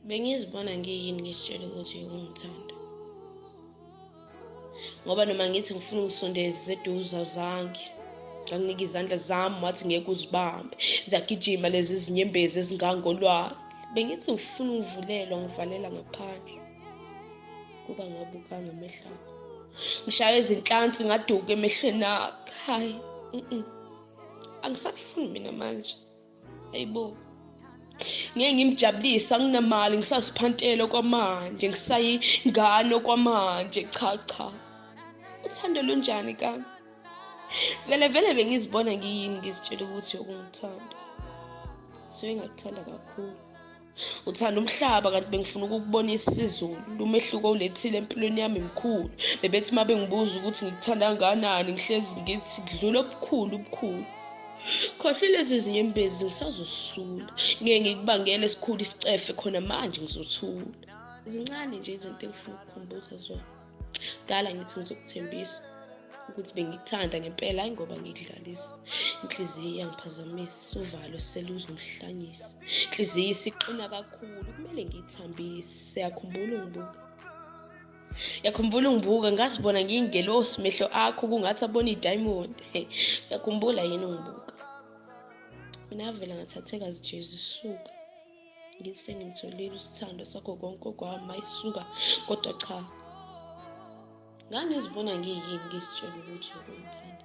Bengizibona ngiyini ngizitshela ukuthi ungithanda. Ngoba noma ngithi ngifuna ungisondeze eduze awuzange. Nganginika izandla zami wathi ngeke uzibambe. Ziyagijima lezi zinyembezi ezingangolwandle. Bengithi ngifuna ungivulelwa ngivalela ngaphandle. Kuba ngabukanga amehlo akho. Ngishaya izinhlansi ngaduka emehlweni akhe. Hayi. Angisakufuni mina manje. Hayibo. Ngeke ngimjabulise anginamali ngisaziphantela okwamanje ngisayingane okwamanje cha cha. Uthando lunjani kami? Vele vele bengizibona ngiyini ngizitshela ukuthi ukungithanda. So engakuthanda kakhulu. Uthanda umhlaba kanti bengifuna ukukubonisa isizulu. Umehluko owulethile empilweni yami mkhulu. Bebethi uma bengibuza ukuthi ngikuthanda kangakanani ngihlezi ngithi kudlula obukhulu ubukhulu. Khohlwa lezi zinyembezi ngisazosula. Ngeke ngikubangele esikhulu isicefe khona manje ngizothula. Zincane nje izinto engifuna ukukhumbuza zona. Kudala ngithi ngizokuthembisa ukuthi bengikuthanda ngempela hayi ngoba ngikudlalisa. Inhliziyo iyangiphazamisa, uvalo seluzongihlanyisa. Inhliziyo isiqina kakhulu, kumele ngiyithambise. Siyakhumbula ungibuka. Uyakhumbula ungibuka ngazibona ngiyingelosi mehlo akho kungathi abona idiamond. Uyakhumbula yini ungibuka? Mina avela ngathatheka zijezi suka. Ngithi sengimtholile usithando sakho konke okwami ayisuka kodwa cha. Ngangizibona ngiyini ngizitshela ukuthi ukungithanda.